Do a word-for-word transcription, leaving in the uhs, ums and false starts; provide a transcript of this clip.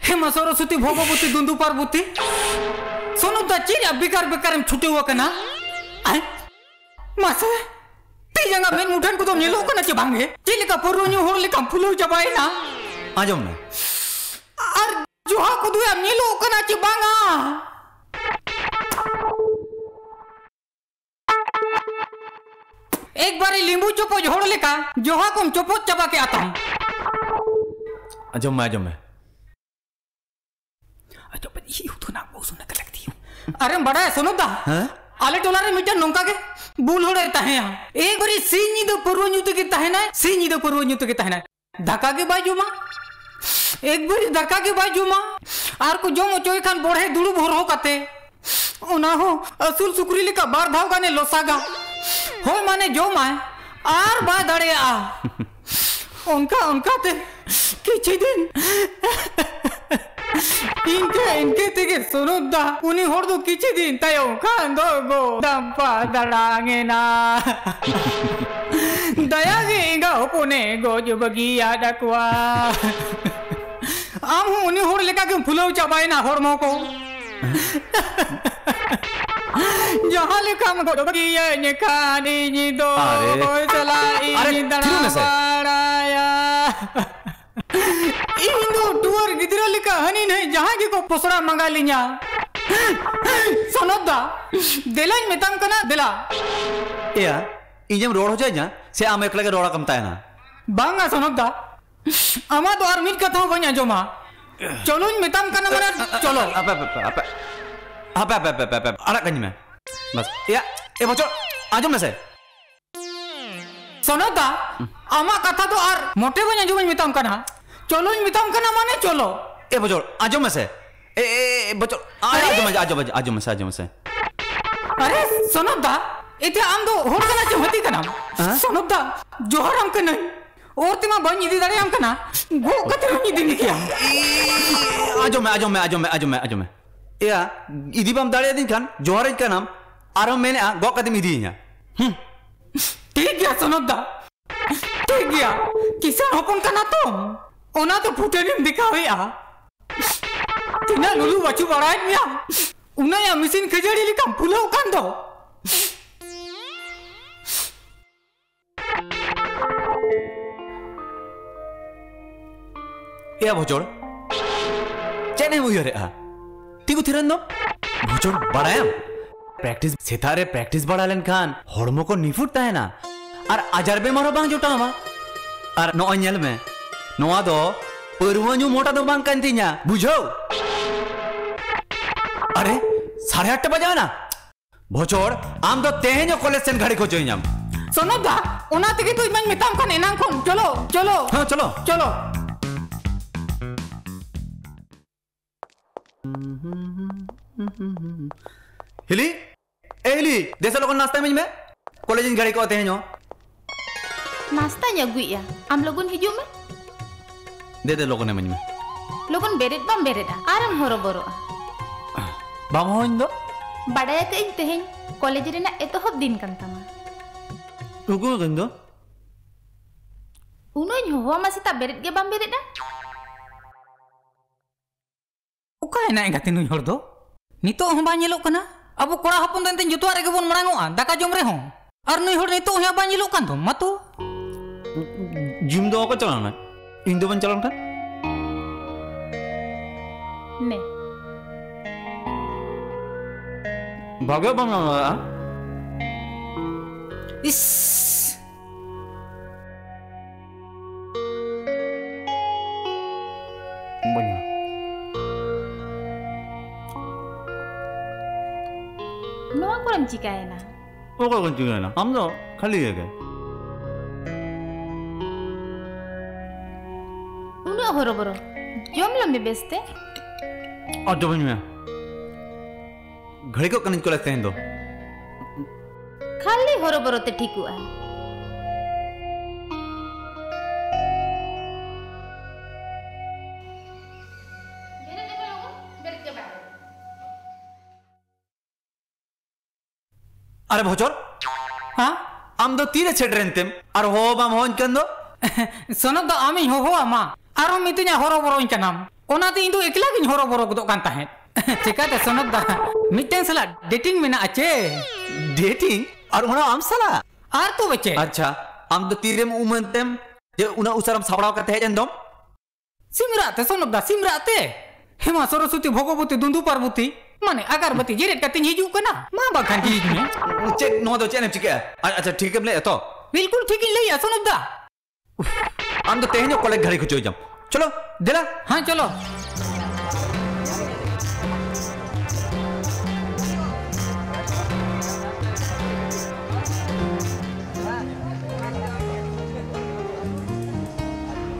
ᱦᱮ ᱢᱟ ᱥᱚᱨᱚᱥᱚᱛᱤ, ᱵᱷᱚᱜᱚᱵᱚᱛᱤ, ᱫᱩᱱᱫᱩ ᱯᱟᱨᱵᱚᱛᱤ, ᱥᱚᱱᱚᱛ ᱫᱟ ᱪᱮᱫ ᱨᱮᱭᱟᱜ ᱵᱮᱠᱟᱨ ᱵᱮᱠᱟᱨᱮᱢ ᱪᱷᱩᱴᱟᱹᱣ ᱟᱠᱟᱱᱟ? ᱟᱭ, ᱢᱟᱥᱮ, ᱛᱤ ᱡᱟᱸᱜᱟ ᱢᱮᱫ ᱢᱩᱴᱷᱟᱹᱱ ᱠᱚᱫᱚᱢ ᱧᱮᱞᱚᱜ ᱠᱟᱱᱟ ᱪᱮ ᱵᱟᱝ ᱜᱮ? ᱪᱮᱫ ᱞᱮᱠᱟ ᱯᱟᱹᱨᱣᱟᱹ ᱧᱩ ᱦᱚᱲ ᱞᱮᱠᱟᱢ ᱯᱷᱩᱞᱟᱹᱣ ᱪᱟᱵᱟᱭᱮᱱᱟ? ᱟᱸᱡᱚᱢ ᱢᱮ᱾ ᱟᱨ ᱡᱚᱦᱟ ᱠᱚᱫᱚᱭᱟᱢ ᱧᱮᱞᱚᱜ ᱠᱟᱱᱟ ᱪᱮ ᱵᱟᱝᱟ? ᱮᱠᱵᱟᱨᱮ ᱞᱤᱸᱵᱩ ᱪᱚᱯᱚᱡ ᱦᱚᱲ ᱞᱮᱠᱟ ᱡᱚᱦᱟ ᱠᱚᱢ ᱪᱚᱯᱚᱡ ᱪᱟᱵᱟ ᱠᱮᱜᱼᱟ ᱛᱟᱢ᱾ ᱟᱸᱡᱚᱢ ᱢᱮ, ᱟᱸᱡᱚᱢ ᱢᱮ᱾ ᱟᱸᱡᱚᱢ ᱢᱮ, ᱤᱭᱩ ᱛᱷᱩᱱᱟ ᱵᱚᱦᱩ ᱥᱩᱱᱟ ᱠᱟᱞᱟᱠᱛᱤ᱾ ᱟᱨᱮᱢ ᱵᱟᱰᱟᱭᱟ ᱥᱚᱱᱚᱛ ᱫᱟ? ᱦᱮᱸ? ᱟᱞᱮ ᱴᱚᱞᱟ ᱨᱮ ᱢᱤᱫᱴᱟᱝ ᱱᱚᱝᱠᱟ ᱜᱮ ᱵᱩᱞ ᱦᱚᱲᱮ ᱛᱟᱦᱮᱸᱭᱟ᱾ ᱮᱠᱵᱟᱨᱮ ᱥᱤᱧ ᱧᱤᱫᱟᱹ ᱯᱟᱹᱨᱣᱟᱹ ᱧᱩ ᱛᱮᱜᱮ ᱛᱟᱦᱮᱱᱟᱭ, ᱥᱤᱧ ᱧᱤᱫᱟᱹ ᱯᱟᱹᱨᱣᱟᱹ ᱧᱩ ᱛᱮᱜᱮ ᱛᱟᱦᱮᱱᱟᱭ᱾ ᱫᱟᱠᱟ ᱜᱮ ᱵᱟᱭ ᱡᱚᱢᱟ᱾ ᱮᱠ ᱵᱟᱨᱤ ᱫᱟᱠᱟ ᱜᱮ ᱵᱟᱭ ᱡᱚᱢᱟ᱾ ᱟᱨ ᱠᱚ ᱡᱚᱢ ᱦᱚᱪᱚᱭ ᱠᱷᱟᱱ ᱵᱚᱲᱦᱮ ᱫᱩᱲᱩᱵ ᱦᱚᱨᱦᱚ ᱠᱟᱛᱮ, ᱚᱱᱟ ᱦᱚᱸ ᱟᱹᱥᱩᱞ ᱥᱩᱠᱨᱤ ᱞᱮᱠᱟ ᱵᱟᱨ ᱫᱷᱟᱣ ᱜᱟᱱᱮ ᱞᱚᱥᱟᱜᱟ᱾ ᱦᱳᱭ, ᱢᱟᱱᱮ ᱡᱚᱢᱟᱭ ᱟᱨ ᱵᱟᱭ ᱫᱟᱲᱮᱭᱟᱜᱼᱟ᱾ ᱚᱱᱠᱟ ᱚᱱᱠᱟ ᱛᱮ ᱠᱤᱪᱷᱤ ᱫᱤᱱ ᱤᱱᱠᱟᱹ ᱤᱱᱠᱟᱹ ᱛᱮᱜᱮ ᱥᱚᱱᱚᱛ ᱫᱟ ᱩᱱᱤ ᱦᱚᱲ ᱫᱚ ᱠᱤᱪᱷᱤ ᱫᱤᱱ ᱛᱟᱭᱚᱢ ᱠᱷᱟᱱ ᱫᱚ ᱜᱚ ᱫᱟᱢᱯᱟ ᱫᱟᱲᱟᱝ ᱮᱱᱟ᱾ ᱫᱟᱭᱟ ᱜᱮ ᱮᱸᱜᱟ ᱦᱚᱯᱚᱱᱮ ᱜᱚᱡ ᱵᱟᱹᱜᱤᱭᱟᱫ ᱠᱚᱣᱟ᱾ ᱟᱢ ᱦᱚᱸ ᱩᱱᱤ ᱦᱚᱲ ᱞᱮᱠᱟ ᱜᱮᱢ ᱯᱷᱩᱞᱟᱹᱣ ᱪᱟᱵᱟᱭᱮᱱᱟ ᱦᱚᱲᱢᱚ ᱠᱚ᱾ ᱡᱟᱦᱟᱸ ᱞᱮᱠᱟᱢ ᱜᱚᱡ ᱵᱟᱹᱜᱤᱭᱟᱹᱧ ᱠᱷᱟᱱ ᱤᱧ ᱫᱚ ᱟᱨᱮ, ᱚᱠᱚᱭ ᱥᱟᱞᱟᱜ ᱟᱨᱮ, ᱤᱧ ᱫᱟᱬᱟ ᱛᱷᱤᱨᱚᱜ ᱢᱮᱥᱮ᱾ ᱵᱟᱲᱟᱭᱟ? ᱤᱧ ᱫᱚ ᱴᱩᱣᱟᱹᱨ ᱜᱤᱫᱽᱨᱟᱹ ᱞᱮᱠᱟ ᱦᱟᱹᱱᱤ ᱱᱟᱹᱭ ᱡᱟᱦᱟᱸᱭ ᱜᱮᱠᱚ ᱯᱚᱥᱲᱟ ᱢᱟᱸᱜᱟ ᱞᱤᱧᱟ᱾ ᱥᱚᱱᱚᱛ ᱫᱟ, ᱫᱮᱞᱟᱧ ᱢᱮᱛᱟᱢ ᱠᱟᱱᱟ, ᱫᱮᱞᱟ᱾ ᱮᱭᱟ, ᱤᱧᱮᱢ ᱨᱚᱲ ᱦᱚᱪᱚᱧᱟ ᱥᱮ ᱟᱢ ᱮᱠᱞᱟ ᱜᱮ ᱨᱚᱲ ᱟᱠᱟᱢ ᱛᱟᱦᱮᱱᱟ? ᱵᱟᱝᱟ ᱥᱚᱱᱚᱛ ᱫᱟ, ᱟᱢᱟᱜ ᱫᱚ ᱟᱨ ᱢᱤᱫ ᱠᱟᱛᱷᱟ ᱦᱚᱸ ᱵᱟᱹᱧ ᱟᱸᱡᱚᱢᱟ᱾ ᱪᱚᱞᱚᱧ ᱢᱮᱛᱟᱢ ᱠᱟᱱᱟ, ᱢᱟᱱᱮ ᱪᱚᱞᱚ᱾ ᱟᱯᱮ, ᱟᱯᱮ, ᱟᱯᱮ, ᱟᱯᱮ, ᱟᱯᱮ, ᱟᱯᱮ, ᱟᱯᱮ, ᱟᱲᱟᱜ ᱠᱟᱹᱧ ᱢᱮ᱾ ᱵᱟᱥ, ᱮᱭᱟ, ᱮ ᱵᱚᱪᱚ, ᱟᱸᱡᱚᱢ ᱢᱮᱥᱮ᱾ ᱥᱚᱱᱚᱛ ᱫᱟ, ᱟᱢᱟᱜ ᱠᱟᱛᱷᱟ ᱫᱚ ᱟᱨ ᱢᱚᱴᱮ ᱵᱟᱹᱧ ᱟᱸᱡᱚᱢᱟᱹᱧ ᱢᱮᱛᱟᱢ ᱠᱟᱱᱟ᱾ ᱪᱚᱞᱚᱧ ᱢᱮᱛᱟᱢ ᱠᱟᱱᱟ, ᱢᱟᱱᱮ ᱪᱚᱞᱚ᱾ ᱮ ᱵᱚᱪᱚ, ᱟᱸᱡᱚᱢ ᱢᱮᱥᱮ᱾ ᱮ, ᱮ, ᱮ, ᱵᱚᱪᱚ, ᱟ-, ᱟᱨᱮ! ᱟᱸᱡᱚᱢ ᱢᱮ, ᱟᱸᱡᱚᱢ ᱢᱮ, ᱟᱸᱡᱚᱢ ᱢᱮᱥᱮ, ᱟᱸᱡᱚᱢ ᱢᱮᱥᱮ᱾ ᱟᱨᱮ, ᱥᱚᱱᱚᱛ ᱫᱟ, ᱮᱛᱮ ᱟᱢ ᱫᱚ ᱦᱚᱲ ᱠᱟᱱᱟ ᱪᱮ ᱦᱟᱹᱛᱤ ᱠᱟᱱᱟᱢ? ᱦᱮᱸ? ᱥᱚᱱᱚᱛ ᱫᱟ, ᱡᱚᱦᱟᱨᱟᱢ ᱠᱟᱹᱱᱟᱹᱧ᱾ ᱚᱨ ᱛᱮᱢᱟ ᱵᱟᱹᱧ ᱤᱫᱤ ᱫᱟᱲᱮᱭᱟᱢ ᱠᱟᱱᱟ, ᱜᱚᱜ ᱠᱟᱛᱮ ᱦᱚᱸᱧ ᱤᱫᱤ ᱢᱮ ᱜᱮᱭᱟ᱾ ᱤ-, ᱟᱸᱡᱚᱢ ᱢᱮ, ᱟᱸᱡᱚᱢ ᱢᱮ, ᱟᱸᱡᱚᱢ ᱢᱮ, ᱟᱸᱡᱚᱢ ᱢᱮ, ᱟᱸᱡᱚᱢ ᱢᱮ᱾ ᱮᱭᱟ, ᱤᱫᱤ ᱵᱟᱢ ᱫᱟᱲᱮᱭᱟᱫᱤᱧ ᱠᱷᱟᱱ ᱡᱚᱦᱟᱨᱟᱹᱧ ᱠᱟᱱᱟᱢ, ᱟᱨᱦᱚᱸ ᱢᱮᱱᱮᱜᱼᱟ ᱜᱚᱜ ᱠᱟᱛᱮᱢ ᱤᱫᱤᱭᱤᱧᱟ᱾ ᱦᱩᱸ᱾ ᱴᱷᱤᱠ ᱜᱮᱭᱟ ᱥᱚᱱᱚᱛ ᱫᱟ, ᱴᱷᱤᱠ ᱜᱮᱭᱟ, ᱠᱤᱥᱟᱹᱬ ᱦᱚᱯᱚᱱ ᱠᱟᱱᱟ ᱛᱚᱢ, ᱚᱱᱟ ᱫᱚ ᱯᱷᱩᱴᱟᱹᱱᱤᱢ ᱫᱮᱠᱷᱟᱣᱮᱜᱼᱟ᱾ ᱛᱤᱱᱟᱹᱜ ᱞᱩᱞᱩ ᱵᱟᱹᱪᱩ ᱵᱟᱲᱟᱭᱮᱫ ᱢᱮᱭᱟ, ᱩᱱᱟᱹᱜ ᱭᱟ ᱢᱤᱥᱤᱱ ᱠᱷᱟᱹᱡᱟᱹᱲᱤ ᱞᱮᱠᱟᱢ ᱯᱷᱩᱞᱟᱹᱣ ᱠᱟᱱ ᱫᱚ᱾ ᱮᱭᱟ ᱵᱷᱚᱪᱚᱲ, ᱪᱮᱫ ᱮᱢ ᱩᱭᱦᱟᱹᱨᱮᱜᱼᱟ? ᱛᱤᱸᱜᱩ ᱛᱷᱤᱨᱮᱱ ᱫᱚ᱾ ᱵᱷᱚᱪᱚᱲ, ᱵᱟᱲᱟᱭᱟᱢ, ᱯᱨᱮᱠᱴᱤᱥ, ᱥᱮᱛᱟᱜ ᱨᱮ ᱯᱨᱮᱠᱴᱤᱥ ᱵᱟᱲᱟ ᱞᱮᱱᱠᱷᱟᱱ ᱦᱚᱲᱢᱚ ᱠᱚ ᱱᱤᱯᱷᱩᱴ ᱛᱟᱦᱮᱱᱟ ᱟᱨ ᱟᱡᱟᱨ ᱵᱮᱢᱟᱨ ᱦᱚᱸ ᱵᱟᱝ ᱡᱚᱴᱟᱣ ᱟᱢᱟ᱾ ᱟᱨ ᱱᱚᱜᱼᱚᱭ ᱧᱮᱞ ᱢᱮ, ᱱᱚᱣᱟ ᱫᱚ ᱯᱟᱹᱨᱣᱟᱹ ᱧᱩ ᱢᱚᱴᱟ ᱫᱚ ᱵᱟᱝ ᱠᱟᱱ ᱛᱤᱧᱟ, ᱵᱩᱡᱷᱟᱹᱣ? ᱟᱨᱮ, ᱥᱟᱲᱮ ᱟᱴ ᱴᱟ ᱵᱟᱡᱟᱣ ᱮᱱᱟ᱾ ᱵᱷᱚᱪᱚᱲ, ᱟᱢ ᱫᱚ ᱛᱮᱦᱮᱧ ᱦᱚᱸ ᱠᱚᱞᱮᱡᱽ ᱥᱮᱱ ᱜᱷᱟᱹᱲᱤ ᱠᱚ ᱦᱚᱪᱚᱭᱤᱧᱟᱢ᱾ ᱥᱚᱱᱚᱛ ᱫᱟ, ᱚᱱᱟ ᱛᱮᱜᱮ ᱛᱚ ᱤᱧ ᱢᱟᱧ ᱢᱮᱛᱟᱢ ᱠᱟᱱ ᱮᱱᱟᱝ ᱠᱷᱚᱱ, ᱪᱚᱞᱚ, ᱪᱚᱞᱚ᱾ ᱦᱮᱸ, ᱪᱚᱞᱚ᱾ ᱪᱚᱞᱚ᱾ ᱦᱤᱞᱤ, ᱮ ᱦᱤᱞᱤ, ᱫᱮᱥᱮ ᱞᱚᱜᱚᱱ ᱱᱟᱥᱛᱟ ᱤᱢᱟᱹᱧ ᱢᱮ᱾ ᱠᱚᱞᱮᱡᱽ ᱤᱧ ᱜᱷᱟᱹᱲᱤ ᱠᱚᱜᱼᱟ ᱛᱮᱦᱮᱧ ᱦᱚᱸ᱾ ᱱᱟᱥᱛᱟᱧ ᱟᱹᱜᱩᱭᱮᱜᱼᱟ, ᱟᱢ ᱞᱚᱜᱚᱱ ᱦᱤᱡᱩᱜ ᱢᱮ᱾ ᱫᱮ, ᱫᱮ, ᱞᱚᱜᱚᱱ ᱤᱢᱟᱹᱧ ᱢᱮ᱾ ᱞᱚᱜᱚᱱ ᱵᱮᱨᱮᱫ ᱵᱟᱢ ᱵᱮᱨᱮᱫᱼᱟ, ᱟᱨᱮᱢ ᱦᱚᱨᱚᱵᱚᱨᱚᱜᱼᱟ᱾ ᱵᱟᱢ ᱦᱚᱦᱚᱧ ᱫᱚ? ᱵᱟᱰᱟᱭ ᱟᱠᱟᱫ ᱟᱹᱧ ᱛᱮᱦᱮᱧ ᱠᱚᱞᱮᱡᱽ ᱨᱮᱱᱟᱜ ᱮᱛᱚᱦᱚᱵ ᱫᱤᱱ ᱠᱟᱱ ᱛᱟᱢᱟ᱾ ᱩᱠᱩ ᱟᱠᱟᱹᱧ ᱫᱚ? ᱩᱱᱟᱹᱜ ᱤᱧ ᱦᱚᱦᱚᱣᱟᱢᱟ, ᱥᱮᱛᱟᱜ ᱵᱮᱨᱮᱫ ᱜᱮ ᱵᱟᱢ ᱵᱮᱨᱮᱫᱼᱟ᱾ ᱚᱠᱟᱭᱮᱱᱟᱭ ᱜᱟᱛᱮ ᱱᱩᱭ ᱦᱚᱲ ᱫᱚ? ᱱᱤᱛᱚᱜ ᱦᱚᱸ ᱵᱟᱭ ᱧᱮᱞᱚᱜ ᱠᱟᱱᱟ᱾ ᱟᱵᱚ ᱠᱚᱲᱟ ᱦᱚᱯᱚᱱ ᱫᱚ ᱮᱱᱛᱮ ᱡᱚᱛᱚᱣᱟᱜ ᱨᱮᱜᱮ ᱵᱚᱱ ᱢᱟᱲᱟᱝᱚᱜᱼᱟ, ᱫᱟᱠᱟ ᱡᱚᱢ ᱨᱮᱦᱚᱸ᱾ ᱟᱨ ᱱᱩᱭ ᱦᱚᱲ ᱱᱤᱛᱚᱜ ᱦᱚᱸ ᱵᱟᱭ ᱧᱮᱞᱚᱜ ᱠᱟᱱ ᱫᱚ, ᱢᱟᱛᱚ᱾ ᱡᱤᱢ ᱫᱚ ᱚᱠᱚᱭ ᱪᱟᱞᱟᱣᱱᱟ? ᱤᱧ ᱫᱚ ᱵᱟᱹᱧ ᱪᱟᱞᱟᱣ ᱞᱮᱱ ᱠᱷᱟᱱ? ᱱᱮ᱾ ᱵᱷᱟᱜᱮ ᱵᱟᱝ ᱧᱟᱢᱚᱜᱼᱟ᱾ ᱤᱥ! ᱵᱟᱹᱧ᱾ ᱱᱚᱣᱟ ᱠᱚᱨᱮᱢ ᱪᱤᱠᱟᱹᱭᱮᱱᱟ? ᱚᱠᱚᱭ ᱠᱚᱧ ᱪᱤᱠᱟᱹᱭᱮᱱᱟ? ᱟᱢ ᱫᱚ ᱠᱷᱟᱹᱞᱤ ᱜᱮ᱾ ᱩᱱᱟᱹᱜ ᱦᱚᱨᱚᱵᱚᱨᱚ᱾ ᱡᱚᱢ ᱞᱮᱢ ᱢᱮ ᱵᱮᱥᱛᱮ᱾ ᱟᱨ ᱡᱚᱢᱟᱹᱧ ᱢᱮ᱾ ᱜᱷᱟᱹᱲᱤᱠᱚᱜ ᱠᱟᱹᱱᱟᱹᱧ ᱠᱚᱞᱮᱡᱽ ᱛᱮᱦᱮᱧ ᱫᱚ᱾ ᱠᱷᱟᱹᱞᱤ ᱦᱚᱨᱚᱵᱚᱨᱚ ᱛᱮ ᱴᱷᱤᱠᱚᱜᱼᱟ᱾ ᱵᱮᱨᱮᱫ ᱮᱱᱟ ᱞᱚᱜᱚᱱ, ᱵᱮᱨᱮᱫ ᱜᱮ ᱵᱟᱭ ᱵᱮᱨᱮᱫ᱾ ᱟᱨᱮ ᱵᱷᱚᱪᱚᱨ, ᱦᱮᱸ? ᱟᱢ ᱫᱚ ᱛᱤᱨᱮ ᱥᱮᱴᱮᱨᱮᱱ ᱛᱮᱢ ᱟᱨ ᱦᱚᱦᱚ ᱵᱟᱢ ᱦᱚᱦᱚᱧ ᱠᱟᱱ ᱫᱚ? ᱥᱚᱱᱚᱛ ᱫᱚ ᱟᱢᱤᱧ ᱦᱚᱦᱚᱣᱟᱢᱟ, ᱟᱨᱦᱚᱸ ᱢᱤᱛᱟᱹᱧᱟ ᱦᱚᱨᱚᱵᱚᱨᱚᱧ ᱠᱟᱱᱟᱢ᱾ ᱚᱱᱟᱛᱮ ᱤᱧ ᱫᱚ ᱮᱠᱞᱟ ᱜᱤᱧ ᱦᱚᱨᱚᱵᱚᱨᱚ ᱜᱚᱫᱚᱜ ᱠᱟᱱ ᱛᱟᱦᱮᱸᱫ᱾ ᱪᱮᱠᱟᱛᱮ ᱥᱚᱱᱚᱛ ᱫᱟ, ᱢᱤᱫᱴᱮᱱ ᱥᱟᱞᱟᱜ ᱰᱮᱴᱤᱝ ᱢᱮᱱᱟᱜᱼᱟ ᱪᱮ? ᱰᱮᱴᱤᱝ? ᱟᱨ ᱚᱱᱟ ᱟᱢ ᱥᱟᱞᱟᱜ? ᱟᱨ ᱛᱚᱵᱮ ᱪᱮᱫ? ᱟᱪᱪᱷᱟ, ᱟᱢ ᱫᱚ ᱛᱤᱨᱮᱢ ᱩᱢᱟᱹᱱ ᱛᱮᱢ ᱡᱮ ᱩᱱᱟᱹᱜ ᱩᱥᱟᱹᱨᱟᱢ ᱥᱟᱯᱲᱟᱣ ᱠᱟᱛᱮ ᱦᱮᱡ ᱮᱱ ᱫᱚᱢ? ᱥᱤᱢᱨᱟᱜ ᱛᱮ ᱥᱚᱱᱚᱛ ᱫᱟ, ᱥᱤᱢᱨᱟᱜ ᱛᱮ᱾ ᱦᱮᱢᱟ ᱥᱚᱨᱚᱥᱚᱛᱤ ᱵᱷᱚᱜᱚᱵᱚᱛᱤ ᱫᱩᱱᱫᱩ ᱯᱟᱨᱵᱚᱛᱤ, ᱢᱟᱱᱮ ᱟᱜᱟᱨᱵᱟᱹᱛᱤ ᱡᱮᱨᱮᱫ ᱠᱟᱛᱮᱧ ᱦᱤᱡᱩᱜ ᱠᱟᱱᱟ᱾ ᱢᱟ ᱵᱟᱝᱠᱷᱟᱱ ᱡᱤᱣᱤᱫ ᱢᱮ᱾ ᱪᱮᱫ ᱱᱚᱣᱟ ᱫᱚ ᱪᱮᱫ ᱮᱢ ᱪᱤᱠᱟᱹᱭᱟ? ᱟ-, ᱟᱪᱪᱷᱟ, ᱴᱷᱤᱠ ᱮᱢ ᱞᱟᱹᱭᱮᱜᱼᱟ ᱥᱚᱱᱚᱛ ᱫᱟ? ᱟᱢ ᱫᱚ ᱛᱮᱦᱮᱧ ᱦᱚᱸ ᱠᱚᱞᱮᱡᱽ ᱜᱷᱟᱹᱲᱤ ᱦᱚᱪᱚᱭ ᱡᱟᱢ᱾ ᱪᱚᱞᱚ, ᱫᱮᱞᱟ᱾ ᱦᱮᱸ, ᱪᱚᱞᱚ᱾